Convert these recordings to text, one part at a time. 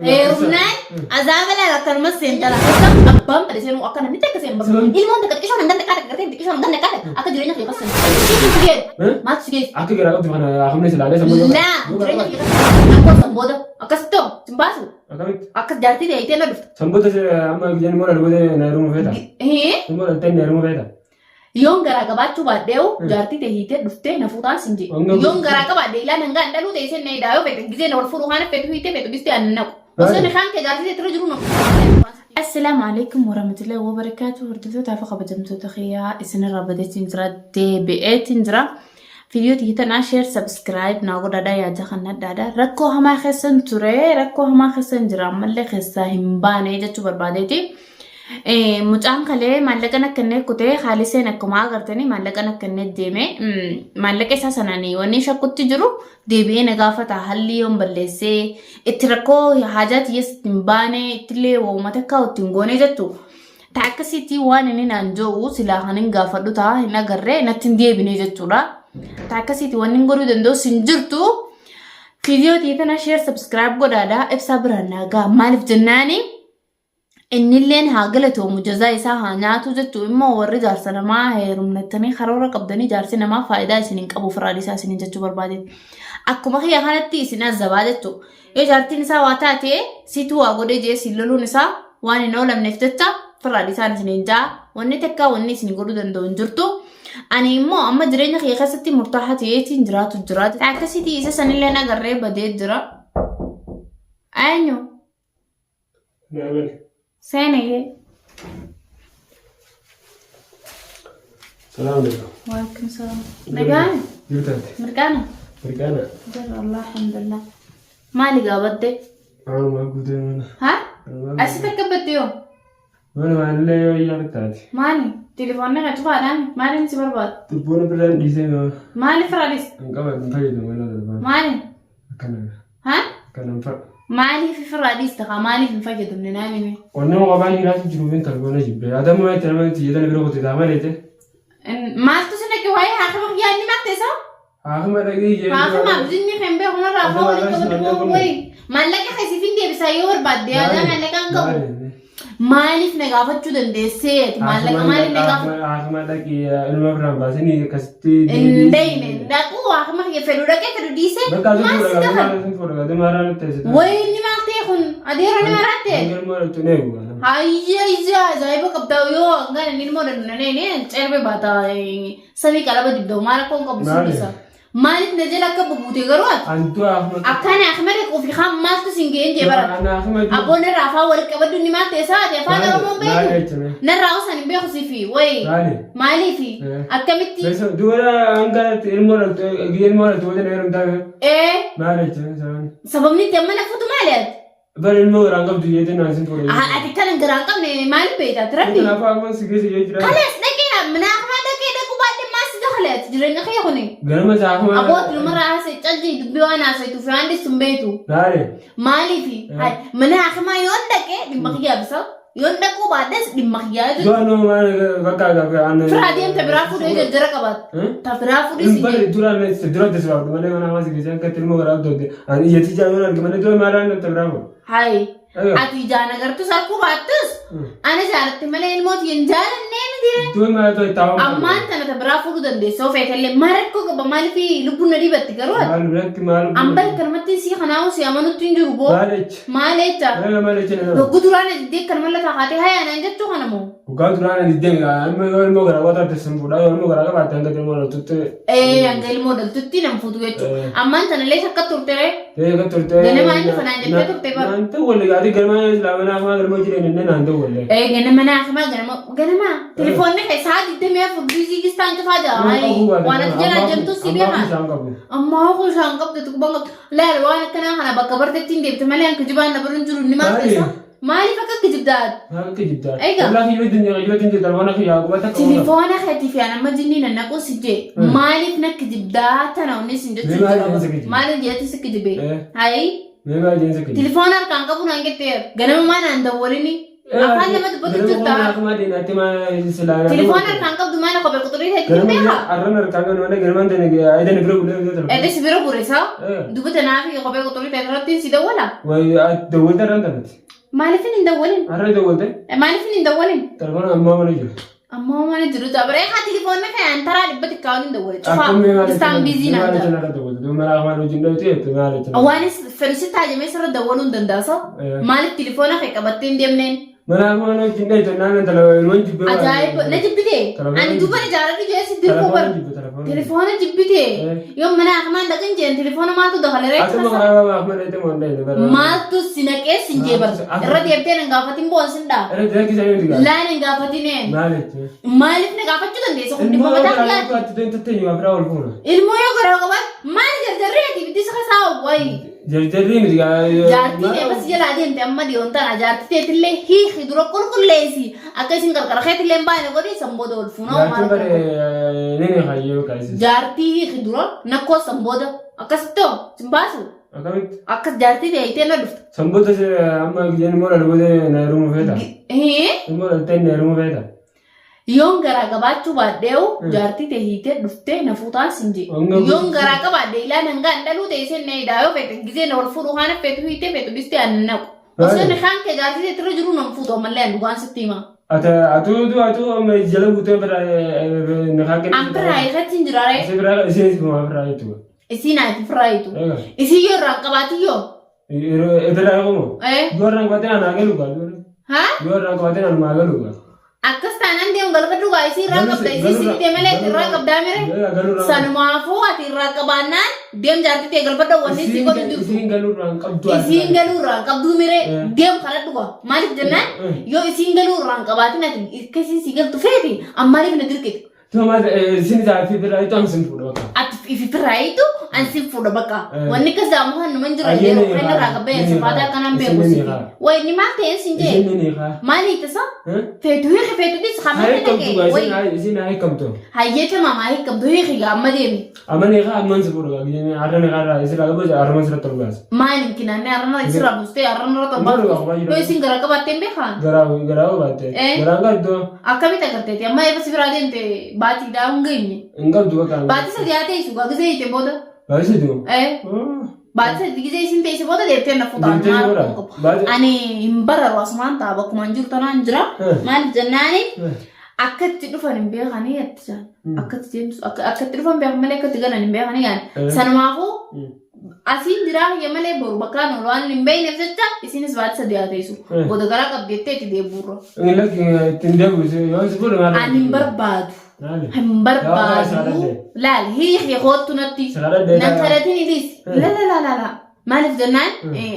Heerumnaan azaaba laala akkanuma seentala. Abbaan fedhe seenuu akka namni takka seenu bakka. Ilmoon takka xiqqishoo nan danda'a gartee xiqqishoo nan danda'a akka jireenya kee keessa. Maaltu si geesse? Maaltu si geesse? Akka garaa qabdu kana hafne silaalee sammuu. Laa jireenya kee keessa. Akkoo san booda akkasitti ta'u sin baasu. Akkamitti? Akkas jaartii ta'e itee na dhufta. Sanboota amma gizeen immoo dhalboota na heerumuu feeta. Immoo dhaltee na heerumuu feeta. Yoon garaa qabaachuu baadheewu jaartii ta'e hiitee dhuftee na fuutaan sin jee. Yoon garaa qabaadhe ilaa nangaa hin dhaluu ta'e isin na hidhaa yoo feete gizee na wal fuudhuu haana feetu hiitee feetu gizee ani naqu. Osoo ni kaan kee jaartii ta'e tura jiru na. Assalaamu alaikum warahmatullahi wabarakatuh. Hordoftoota fi kabajamtoota kiyyaa isinirraa badeetiin jira deebi'eetiin jira. Viidiyoo tiyya tanaa share subscribe naa godhadha yaada kan nadhaadha. Rakkoo hamaa keessan ture rakkoo hamaa keessan jira ammallee keessaa hin baane jechuu barbaadeeti. Mucaan kalee maallaqa akka inni kutee haaliseen akkuma agartanii maallaqa akka inni deeme maallaqa isaa sanaan wanni shakkutti jiru deebi'ee na gaafata halli yoon balleessee itti rakkoo haajaa tiyyas ittiin baane ittillee waa'uma takkaa ittiin goone jettu. Ta akkasiitti waan inni naan jiru silaa kan hin gaafadhu ta'a hin agarree natti hin deebine jechuudha. Ta akkasiitti wanni hin godhuu danda'u sin jirtu. Viidiyoo tiyya tana share subscribe godhaadha ibsaa biraan naa ga'a maaliif jennaani innilleen haa galatoomu jazaa isaa haa nyaatu jechuu immoo warri jaarsa namaa heerumnattanii karoora qabdanii jaarsi namaa faayidaa isin hin qabu ofirraa dhiisaa isiniin jechuu barbaade. Akkuma kiyya kanatti isin azabaa jechuu. Yoo jaartiin isaa waa taate situ waa godhee jee siin loluun isaa waan hin oolamneef jecha ofirraa dhiisaan isiniin jaa wanni takka wanni isin godhuu danda'u hin jirtu. Ani immoo amma jireenya kiyya keessatti murtaa'aa ta'eetiin jiraatu jira. Akkasitti isa sanillee agarree badee jira. Eenyu? Naamani. Seenee. Salaam alaikum. Waalaikum salaam. Nagaan? Jirtaati. Mirqaana? Mirqaana. Jira Allah alhamdulillah. Maali gaafadde? Waanuma guutee mana. Ha? Asitti akka badde yoo? Mana maalillee yoo iyyaa taate. Maali? Telefoonni kan cufaadhaan maaliin si barbaadu? Xibboon birraan dhiisee nama. Maaliif irraa dhiiste? Hin qaban hin fayyadu mana darbaa. Maali? Akkana. Ha? Akkana hin fa'a. Maaliif irraa dhiiste kaa maaliif hin fayyadamne naan himi? Qonnaa qophaa jiraatu jiru hin talboona jibbe. Adamu itti nama itti jedhan bira qote taa malee ta'e. Maaltu si naqe waa'ee haakima kiyyaa inni maal ta'e Haakima dhaqii jee. Haakima abdinni kan beeku narraa afaan waliin qabatu wayi. Maallaqa kan siif hin deebisaa yoo barbaadde yaadaa maallaqa hin qabu. Maaliif na gaafachuu dandeessee ati maallaqa maaliif na gaafachuu? Haakima dhaqii ilma biraan baasanii akkasitti. Hin deeyne dhaquu haakima kiyya fedhu dhaqee fedhu dhiisee Bakka maal si gaafata? gaafatu. Wayi inni maal ta'e kun adeera ni maraatte? Hayya ija ajaa'iba qabdaa yoo hangaan inni immoo danda'ee cerbe baata samii qalaba dibda'u maal akka hin qabu Maali? sun isa. Maaliif na jala akka bubuute garuu ati? Antu haakima. Akkaan haakima dhaquu fi kaan maaltu sin ga'een jee barata. Abboon irraa afaan walitti qabaddu inni maal ta'e isaa ati afaan Oromoon beeku. Narraa osoo hin beeku sifi wayi. Maali? Maaliifi? Akkamitti? Dubara hanga ilmoo dhaltu ilmoo dhaltu wajjin heerumtaa Ee maali jechuun sababni. sababni itti amma na fuutu maali ati? Bara ilmoo garaan qabdu jeetiin naan sin fuudhe. Ati kan garaan qabne maaliif beekta ati rabbi? Kanaafuu akkuma si keessa jee jira. Kalees dhaqee mana akmaa dhaqee dhaquu baadhee maal si dakale ati jireenya kee kuni. Ganama isaa akkuma. Abooti numarraa haasa'e calji dubbii waan haasa'etu fi waan dhiisu hin beektu. Maali? Maaliifi mana akimaa yoon dhaqee dhimma kiyyaa bisa yoon dhaquu baadhes dhimma kiyyaa jechuudha. Du'a noo maal bakka akka aannan. Firaa deemta biraa fuudhee jajjara qabaata. Ta biraa fuudhee si Bari dura dura itti sibaaftu malee mana hamaa si keessa akka ilmoo garaa qabdu ani iyyatti jaaluun arge malee dura maal aannan ta biraa fuudhu. Hayi. Ati ijaan agartus arguu baattus ani jaalatti malee ilmoo tiyya hin jaalannee miti. Dura maal ta'e taa'u. Ammaan tana ta biraa fuudhuu dandeessa of eegallee maal rakkoo qaba maaliif lubbuun na dhibatti garuu ati. Maal biratti maal. Amma akkanumatti sii kanaa'u si amanutti hin jiru boo. Maal jecha. Maal jecha. Maal jecha. Yogguu duraan diddee akkanuma lafa kaatee hayaa naan jechuu kana moo. Dhugaa duraan ani diddee amma yoo ilmoo garaa qabaatte sin fuudhaa yoo ilmoo garaa qabaatte hanga ilmoo dhaltutti. Ee hanga ilmoo dhaltutti nan fuutu jechuudha. Ammaan tana illee akka turte ree. Ee akka turte. Ganama inni fanaan jettee turte bara. Naan ta'u wallee gaarii ganama islaamanaa afaan galma jireenya inni naan ta'u wallee. Ee ganama naa hamaa ganama ganama telefoonni kee sa'a 24 biizii gistaan cufaa jira. Waan ati jalaa jirtu si beekaa. Ammaa hoo isaan qabdu tuqban qabdu. Laal waan akkanaa kana bakka bartetti hin deebite malee an kijibaan na bira hin jiru inni maal keessa? Maaliif akka kijibdaa? Maal kijibdaa? Egaa. Wallaahi yoo dinni yoo dinni telefoona kiyyaa qubata qabu. Telefoona keetii fi an amma jinni na naquu si jee maaliif na kijibdaa tana onni sin Mee jechuu maal jira. jeensa kijibe? Maaliif jeetti si kijibee? Eh. Hayi Mee maal jeensa kijibe? telefoona harkaan qabu naan jettee ganama maa naan dawwalini. Afaan nama dubbatu jirta. Telefoona harkaan qabdu maana kophee quxurii ta'e hin beekaa? Arran harkaan qabdu malee galmaan ta'e ayidana bira bulee telefoona. Edda si bira bure isaa duuba tanaa fi kophee quxurii ta'e irratti si dawwala. Dawwalte arran taphati. Maaliif hin dawwalin? Arra dawwalte Maaliif hin dawwalin? telefoona ammaa mana jira. Ammoo mana jiru jabara haa telefoonni kan an taraa dhibba xiqqaa waliin dawwale. Cufaa isaan biizii naan ta'a. Mana afaan hojiin dhawte jette maal jechuudha. Waanis fedhu taajamee sirra dawwaluu hin danda'asa. Maaliif telefoona kee qabattee hin deemneen? Mana afaan hojiin dhawte naan intala ilmoon jibbee. Ajaa'iba na jibbitee? Ani duuba ijaaradhu jee si dirquu bar. Telefoona jibbitee? Yoo mana akmaan dhaqin jeen telefoona maaltu dakale ree? Asuma karaa akmaan dhaqxe moo hin dhaqxe. Maaltu si naqee sin jee bar. Irra deemtee nan gaafatin boon sin dhaa. Irra deemtee nan gaafatin. Laan hin gaafatineen. Maal jechuudha? Maaliif na gaafachuu dandeessa kun dhimma mataa kiyyaati. Ati deemtee yoo biraa ol fuuna. Ilmoo yoo garaa qaban maal jarjarree ati ibiddi isa keessaa wayi. Jarjarrii miti. Jaartiin eebas jalaa deemte amma dhiyoon tana jaartii teetillee hiiki dura qulqulleessi akka isin qarqara keetillee hin baane godhi san booda ol fuuna. Jaartiin bare ni ni hayyee kaasise. Jaartii hiiki dura nakkoo san booda akkasittoo sin baasu. Akkamitti? Akkas jaartii ta'e na dhufta. Sanboota amma gizeen immoo dhalboota na heerumuu feeta. Immoo dhaltee na heerumuu feeta. Yoon garaa qabaachuu baadheewu jaartii ta'e hiitee dhuftee na fuutaan sin jee. Yoon garaa qabaadhe ilaan hangaan dhaluu ta'e isin na hidhaa yoo feete gizee na wal fuudhu haana feetu hiitee feetu dhistee ani naqu. Osoo inni kaan kee jaartii ta'e irra jiru nan fuutu ammallee ani dhugaan sitti hima. Atuu atuu amma jala guutee bira na kaan kennu. An biraa irratti hin jiraaree. Isin biraa isin biraa jechuudha. Isiin ati ofirraa hiitu. Isiin yoo irraa qabaatin yoo. Irraa hiikumoo? Eh. Yoo irraa qabaatee anaa galu gaa. Ha? Yoo irraa qabaatee anumaa galu gaa. Akkas taanaan deemu galfadhu gaa isii irraa qabda isii si didee malee ati irraa qabdaa mire. Sanumaafuu ati irraa qabaannaan deem jaartii tee galfadhu wanni si godhu jirtu. Isiin galuu irraa hin qabdu. Isiin galuu irraa hin qabduu mire deem kadhadhu gaa. Maaliif jennaan yoo isiin galuu irraa hin qabaatin ati akka isiin si galtu feeti ammaaliif na dirqite. Tuma isin isaa fi biraa itti amsin fuudha bakka. Ati ifi firaa hiitu an sin fuudha bakka. Wanni akkas daamu kan numan jira Ayyee yeroo ni kan irraa qabbee ni sifaata akkanaan Isin beeku ni si. haa. Way ni maal ta'een sin jee. Isin ni haa. Maal hiita sa? Feetu hiiki feetu dhis Haa hamma hiikamtu dhaqee. gaa Way isin haa isin haa hiikamtu. hayyee tamaam haa hiikamtu hiiki gaa amma deemi. Amma ni haa amman si fuudha gaa har'a ni haa irraa isin haa qabu har'a sirratti ol baasa. Maal hin kinaanne har'a isirraa buustee har'a irra Maal torbaa. waa Yoo isin gara qabaattee hin beekaan. Garaa garaa baatte. Eh. Garaan qabdu Akkamitti agarteeti? Amma eeba si biraa deemte baatiidhaa hin geenye. hin qabdu bakka. Baatii sadii haa teessu gaa gisee hiite booda. Baatii sadii. Eh. Baatii sadii gisee isin teesse booda deebitee na fuutaan Deebitee maal booda? kun qabu. Baatii- Ani hin bararu asumaan ta'a bakkuma hin jiru tanaan jira. Eh. Maaliif jennaani Eh. akka itti dhufan hin beekanii atti jaan. Akka itti deemtu akka akka itti dhufan beekan malee akka itti galan hin beekanii yaani. Eh. Sanumaafuu Asiin jiraa kiyya malee boru bakkaan oolu waan hin beekneef jecha isinis baatii sadii haa teessu. Eh. Booda garaa qabdi jettee itti deebi'uurra. Inni lakki ittiin deebisu yoo si fuudhe maal? Ani hin barbaadu. Maali? Hin Yaa barbaadu. saadadde. Laal hiiki koottu natti. Saadadde. Nan kadhatin ilis. Eh. La la la la la. Maaliif jennaan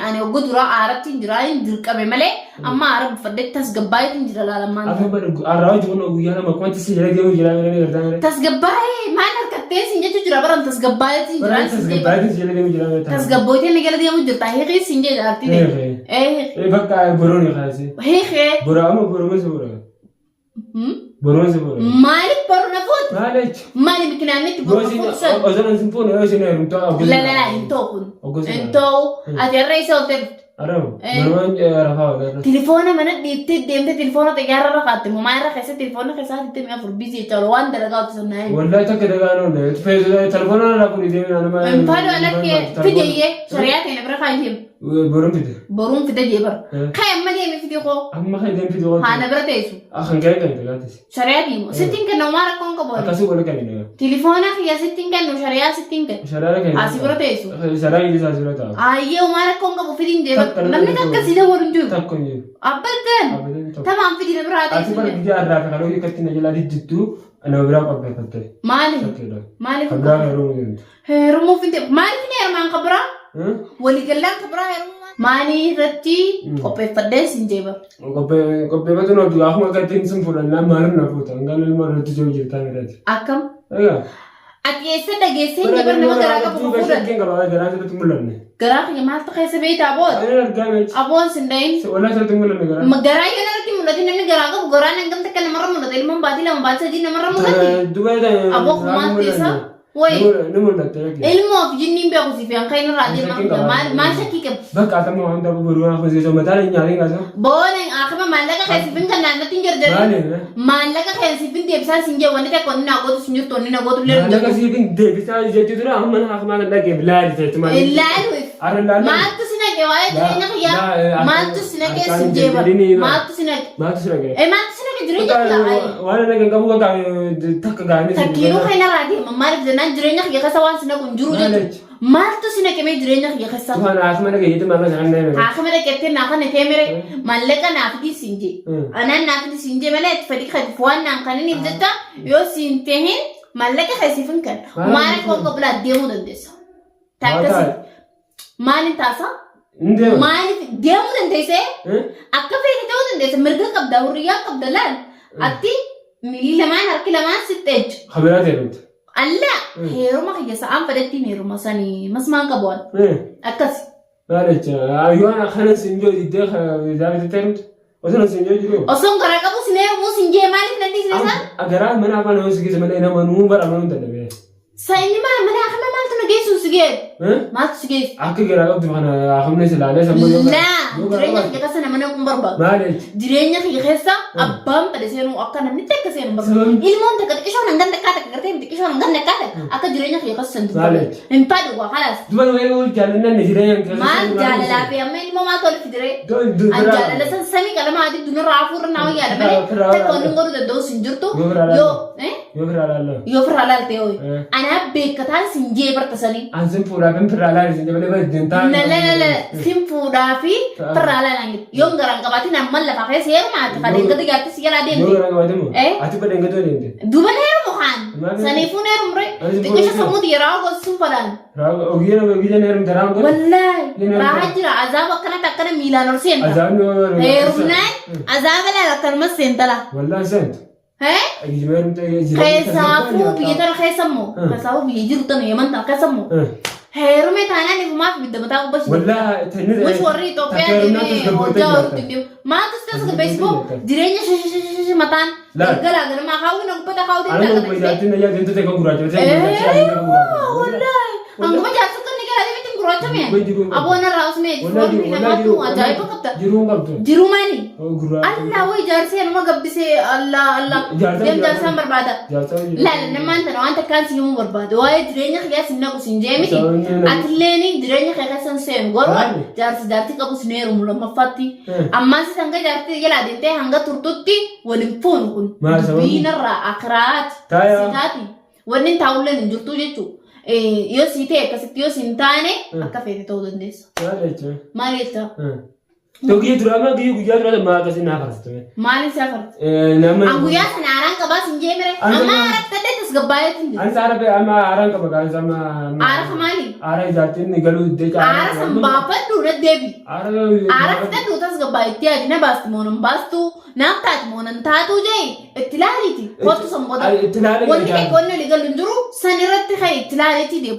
ani oggu duraa aaratti hin jiraa hin dirqame malee amma aara buufadhee tasgabbaa'eetu hin jira laalamaan. Akka bara har'aa hojii kun guyyaa lama akkuma si jala deemu jira mee gartaa mee. Tasgabbaa'ee maal harkattee sin jechuu jira baran tasgabbaa'eetu hin jira. Bara tasgabbaa'eetu si jala deemu jira mee. Tasgabbooytee ni jala deemu jirta hiikii sin jedha artii. Hiikii. Ee Bakka boroon kaasee. hiikee. Bora amma boroma si bora. Boroma si bora. Maaliif boru na fuute? Maal jecha? Maali mikinaanni itti boru na fuute san? Osoo sin fuune yoo isin heerumtu La la la hin ta'u kun. Hin ta'u. Ati har'a isa ooltee dhufte. Arabu. Boroma rafaa oolaa. Tilifoona mana dhiiftee deemtee tilifoona xiyyaara irra kaatte moo maal irra keessa tilifoona keessaa itti mi'a afur biizii jecha waan dalagaa hojjetan naa himi. Wallahi takka dagaa noonne. Telefoona irraa kun deemee nama. Infaadoo alakkee fideyyee shari'aa ta'e na bira kaayee deemu. Boruun fide. Boruun fide jee bara. Kaay amma deemi fide koo. Amma kan deemi fide koo. Haa na bira teessu. Kan kee kan dagaatis. Shari'aa deemu. Sittiin kenna homaa rakkoon qabu. Akkasii wal kan hin Tilifoona kiyya sittiin kennu shari'aa sittiin kennu. Shari'aa kennu. Asii bira teessu. Shari'aa inni isaa bira taa'u. Ayyee homaa rakkoon qabu fidiin jee bara. Namni takka si dabalu hin jiru. Takka hin jiru. Abbadan. Tamaan fidii na biraa teessu. Asii bara biyya irraa kan hojii akkatti na jalaa dijjittu nama biraa qopheeffatte. Maali? Maaliif? Kan biraa heerumuu deemtu. Heerumuuf hin ta'e. Maaliif ni heerumaan kan biraa? Waliigallaan kan biraa heerumuu maalii irratti qopheeffadhee sin jeeba. Qopheeffatu na du'a akkuma akka ittiin sin fuudhannaa maaliif na fuuta? Hangaan ilma irratti jiru jirtaa irratti. Akkam? Egaa. Ati eessa dhageessee hin jabar nama garaa qabu kan fuudhan? Shakkiin qaba garaa sirriitti mul'anne. Garaa kiyya maaltu keessa beektaa aboon? Ani argaa meechi. Aboon sin dhahin. Walaa sirriitti mul'anne garaa. Garaa yoo namatti mul'ate namni garaa qabu garaan hangam takka namarra mul'ata ilmoon baatii lama baatii sadii namarra mul'atti. Duba Aboo kumaas teessa. Wayi. Ni mul'atte dhaqee. Ilmoo fi jinniin beeku siif yan kan irraa Ani deemaa shakkiin fida. qaba. Maal maal shakkii qaba? Bakka atama waan ta'u boruu waan hojjetu mataan hin nyaatiin kaasa. Boona akima maallaqa kee siif hin kennaan natti hin jarjarin. Maali? Maallaqa kee siif hin deebisaan sin jee wanni takka wanni naa gootu sin jirtu wanni na gootu illee hin Maallaqa jirtu. siif hin deebisaa jechuu dura amma na hafumaa kan dhaqee laali jechu maali. Laaluuf. Arra laalu. Maaltu si naqe waa'ee jireenya kiyyaa? Maaltu si naqe Harkaan sin hin jee bara? jarjarinii bara. Maaltu si naqe? Maaltu si naqe? Eh maaltu si naqe jireenya kiyyaa? Ayi. Waan ana kan qabu bakka takka gaanii. Takkiinuu kan irraa deema maaliif jennaan jireenya kiyya keessa waan si naqu hin jiru Maal jechuudha. Maaltu si naqe mee jireenya kiyya keessa? Tuhan haasuma dhaqee jechuun maallaqa sana nama. Haakima dhaqettee naa kana tee mere maallaqa naa fidii siin jee. Anaan naa fidii siin jee malee itti fedhii kan waan naan kaniniif jecha yoo siin tahin maallaqa kee siif hin kenna. Maal Maal akka waan qabulaa deemuu dandeessa. Takkasi. Maaliin taasa? Hin deema. Maaliif deemuu dandeessee? Akka feete ta'uu dandeessa. Mirga qabda, hurriyaa qabda laal. Ati miilli lamaan harki lamaan sitti ejju. Kabiraa ta'e dhumte. Alla heeruma kiyya sa'aan fedhetti heeruma sanii masmaan qabu waan. Akkasi. Maal jecha yoo ana kana siin joo diddee zaabite ta'e dhumte. Osoo siin joo jiru. Osoon garaa qabu sin heerumuu sin jee maaliif nan dhiisne isaan? Garaa mana afaan hojii keessa malee nama nuu bara amanuu hin danda'e. Sa inni maal mana akama maaltu na geessu si geessu? Maaltu si geessu? Akka garaa qabdu kana akamne si laalee sammuu yoo Laa jireenya kiyya keessa nama naquu hin barbaadu. Maal jecha? Jireenya kiyya keessa abbaan fedhe seenuu akka namni takka seenu hin barbaadu. Sababni? Ilmoon takka xiqqishoon hangan takkaa takka gartee xiqqishoon hangan takkaa takka akka jireenya kiyya keessa seentu hin Maal barbaadu. jecha? Hin fadhu waa kalaas. Duba nu eeguu jaalannan jireenya keessa Maal jaalalaa fi amma ilmoo maaltu walitti diree? An jaalala san samii qalama adii dunarraa hafuurra naa wayyaadha malee takka wanni godhuu danda'us hin jirtu. Yoo biraa Yoo laalle. eh? Yoo firaa laallee. Yoo firraa laalte hooyi. Eh. Anaa beekataan sin jee barta sanii. An sin fuudhaa fin firraa laale sin jabalee bari dintaa. Na la la la sin fuudhaa fi firraa laalaan jedhu. Yoon garaan qabaatin amman lafa keessa heerumaati kan eeggatu jaarti si jalaa Yoo deemte. garaa qabaate moo? Eh? Ati badha hingatoo deemte. Duuba na heerumu kaan. Maal? Saniifuu na heerumre. Ani sin Xiqqisha fuudhuu sammuu yeroo gosuun fadhaan. Ogiyyeen ogiyyeen heerumte raan godhe. Wallaahi Ni raahaa jira azaaba akkanatti akkana miilaan ol seenta. Azaabni Heerumnaan azaaba laala akkanumas seentala. Wallaahi seentu. Hee? Ijuma heerumte Keessaafuu biyya tana keessa immoo keessaafuu biyya jiru tana Yaman tana keessa immoo heerume taanaan ifumaaf ibidda mataa gubbaa shi. Wallaahi tanni Mush warri Itoophiyaa deemee hojjaa horutti deemu. Maaltu si tasgabbeessi boo jireenya shashashashashi mataan Laal. galgalaa ganamaa kaawwi na gubbata kaawwi Ana deemtaa kun kana jaartiin ayyaa deemtu ta'e kan gurraacha Wallaahi hanguma jaarsa kan ni gara deemti gurraacha mee Gubbaa jiruu hin qabdu. aboon irraa usmee Wallaahi foormi namaatu ajaa'iba qabda. Jiruu hin qabdu. Jiruu maali? Gurraacha. Allah way jaarsee nama gabbisee Allah Allah. Jaarsa- Deem jaarsaan barbaada. Jaarsa. Laala namaan tana waan takkaan si himuu barbaada. Waa'ee jireenya kiyyaa sin naqu sin jee miti. Sababni nama- Atilleen jireenya kee keessa hin seenu. Garuu Maali? jaarsi jaartii qabus ni heerumu lammaffaatti. Eh. Ammaas hanga jaartii jalaa deemtee hanga turtutti waliin fuunu kun. Maal sababni? Dubbiinarraa akiraati. Taaya. Si taati. Wanni hin taa'ulleen hin jirtu jechuudha. Yoo sii ta'e akkasitti yoo si hin taane akka feete ta'uu dandeessa. Maal jechuun? Maal jettaa? Tokko dura amma guyyaa guyyaa dura maa akkasii naa farsitu. Maaliin si afarti? Nama. An guyyaa sana aaraan qabaa sin jee mire. An Amma guyyaa- aara fudhadhee tasgabbaa'eetti hin jiru. Ani saara bee amma aaraan qaba kaan sama. Aara maali? Aara ijaartiin galuu iddee Aara san baafadhu na deebi. Aara. Aara fudhadhu tasgabbaa'etti yaadi na baasti moo nan baastu naaf taati moo nan taatu jee itti laaliiti. Kottu san booda. Itti laalee Wanni kee qonni olii galu hin jiru san irratti ka'e itti laaliiti deebi.